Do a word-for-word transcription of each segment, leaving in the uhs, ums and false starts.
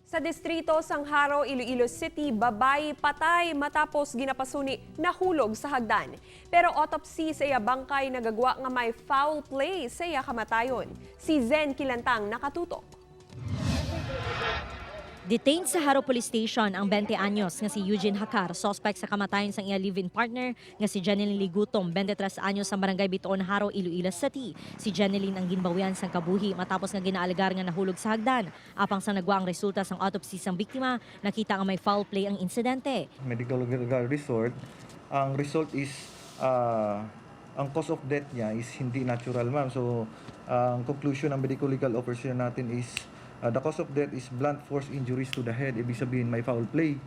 Sa distrito sang Jaro, Iloilo City, babayi patay matapos ginapasuni nahulog sa hagdan. Pero autopsy sa iya bangkay nagagwa nga may foul play sa iya kamatayon. Si Zen Kilantang nakatutok. Detained sa Jaro Police Station ang twenty anyos nga si Eugene Hacar, suspect sa kamatayon sang iya live-in partner nga si Jeneline Ligutom, twenty-three anyos, sa Barangay Bitoon, Jaro, Iloilo City. Si Jeneline ang ginbawian sang kabuhi matapos nga ginaalegar nga nahulog sa hagdan. Apang sa nagwa ang resulta sang autopsy sang biktima, nakita nga may foul play ang insidente. Medical Result, ang result is, ah, ang cause of death niya is hindi natural, ma'am. So, ang conclusion ng medical legal officer natin is, ah, the cause of death is blunt force injuries to the head. Ibig sabihin, may foul play.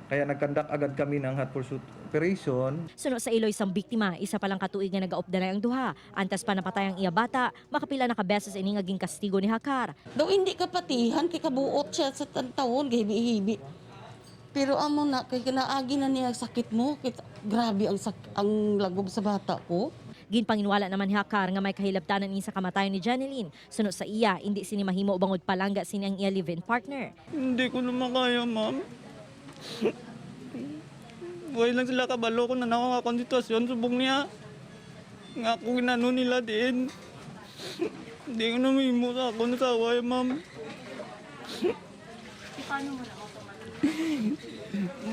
Kaya nag-conduct agad kami ng hot pursuit operation. Suno sa iloy sang biktima, isa pa lang ka tuig nga nagaupdanay ang duha. Antes pa napatay ang iya bata, makapila na ka beses ini nga ginkastigo ni Hacar. Daw hindi ka patihan kay kabuot siya sa tantawon, gahibi-hibi. Pero amo na, kay kinaagi na niya ang sakit mo. Kay grabe ang sak-, ang lagob sa bata ko. Ginpanginwala naman ni Hacar nga may kahilabtanan ini sa kamatayon ni Jeneline. Suno sa iya, indi sini mahimo bangod palangga sini ang iya live-in partner. Hindi ko na makaya, ma'am. Way lang sila kabalo kung ano ang akong sitwasyon subong niya. Nga ako ginano nila diin. Hindi ko na mahimo sa akong asawa, eh, ma'am.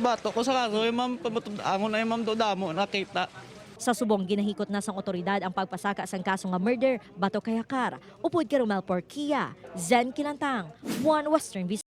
Bato ko sa kaso, eh, ma'am. Pamatud-angon na, eh, ma'am, do damo nakita. Sa subong, ginahikot na sang otoridad ang pagpasaka sang kaso nga murder batok kay Hacar. Upod kay Romel Porquia, Zen Kilantang, One Western Visayas.